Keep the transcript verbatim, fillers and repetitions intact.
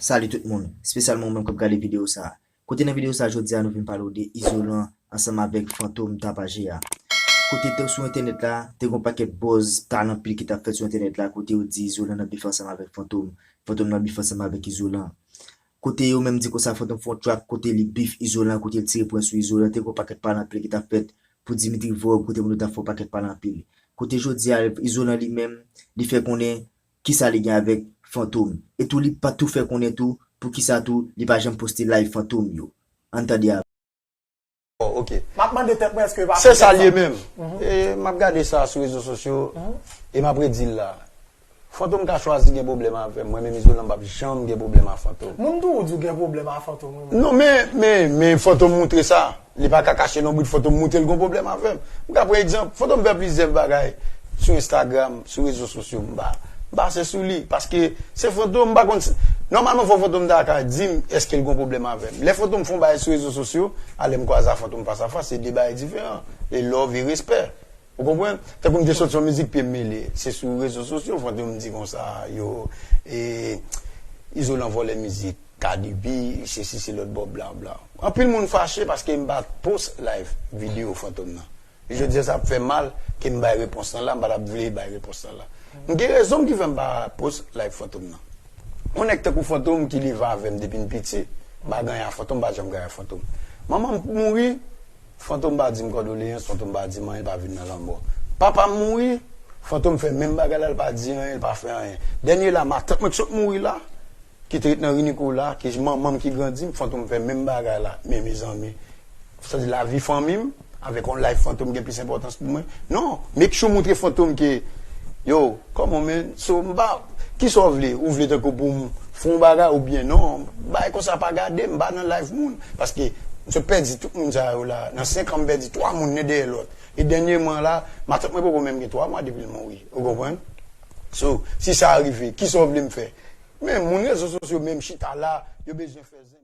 Salut tout moun, espesyalman ou menm k ap gade videyo sa a. Kote nan videyo sa a jodi a nou vin pale w de Izolan ansanm avèk Fantom Tapajè a. Kote te sou entènèt la, te gon pakèt buzz, talan pil ki t ap fèt sou entènèt la, kote yo di Izolan nan bif ansanm avèk Fantom, Fantom nan bif ansanm avèk Izolan. Kote yo menm di konsa Fantom fè yon track kote li bif Izolan, kote l tire pwen sou Izolan, te gon pakèt pale anpil ki t ap fèt pou Dimitri Vorbe, kote moun yo t ap fè yon pakèt pale anpil. Kote jodi a, Izolan li menm, li fè konnen kisa li gen avèk Fantom. E tou li pa tou fè konnen tou, pou kisa tou, li pa janm poste live Fantom yo. Ann tande avè. Oh, ok. M ap mande tèt mwen èske yo pa Se sa l ye menm. E, m ap gade sa sou rezo sosyo e m ap redi l la. Fantom ka chwazi gen pwoblèm avè m. Mwen menm Izolan m p ap janm gen pwoblèm a Fantom. Moun toujou di w gen pwoblèm a Fantom wi. Non, men, men, men Fantom moutre sa. Li pa ka kache lonbrit Fantom moutre l gon pwoblèm avè m. M ka pran egzanp, Fantom fè plizyè bagay sou Instagram, sou rezo sosyo, m pa, m pa se sou li. Paske se Fantom, m pa konn. Nòmalman, fò Fantom ta ka di m èske l gon pwoblèm avè m. Lè Fantom fè yon bagay sou rezo sosyo, a lè m kwaze a Fantom fas a fas, se de bagay diferan. E love e respè. Ou konprann? Tankou m te sot yon mizik, pye m mele. Se sou rezo sosyo, Fantom di konsa, yo, e, Izolan vòlè mizik, Cardi B, sesi, se lòt bò, bla, bla. Anpil moun fache paske m pa post live videyo Fantom nan. E jodi a sa ap fè mal ke m bay repons lan la, m pa t ap vle bay repons lan la. M gen rezon m ki fè m pa post live Fantom nan. Yon nèg tankou Fantom ki leve avè m depi m piti, m pa gen anyen a Fantom, m pa janm gen anyen a Fantom. Manman m mouri, Fantom pa di m kondoleyans, Fantom pa di m anyen, l pa vin nan lanmò. Papa m mouri, Fantom fè menm bagay la, l pa di anyen, l pa fè anyen. Dènye la, matant mwen ki sot mouri la, ki te ret nan ri Nikola, ki manman m ki grandi m, Fantom fè menm bagay la. Men mezanmi, sa di lavi fanmi m, avèk yon live Fantom gen plis enpòtans pou mwen. Non, make sure moutre Fantom ke, yo, come on man, so m pa, kisa w vle? Ou vle tankou pou m fè yon bagay oubyen non? Bagay konsa pa gade m, m pa nan live moun. Paske m sot pèdi tout moun sa yo la. Nan senk an m pèdi twa moun nen dèyè lòt. E dènyèman la, matant mwen poko menm gen twa mwa depi l mouri. Ou konprann? So, si sa rive, kisa w vle m fè? Men moun rezo sosyo menm chita la, yo bezwen fè zen.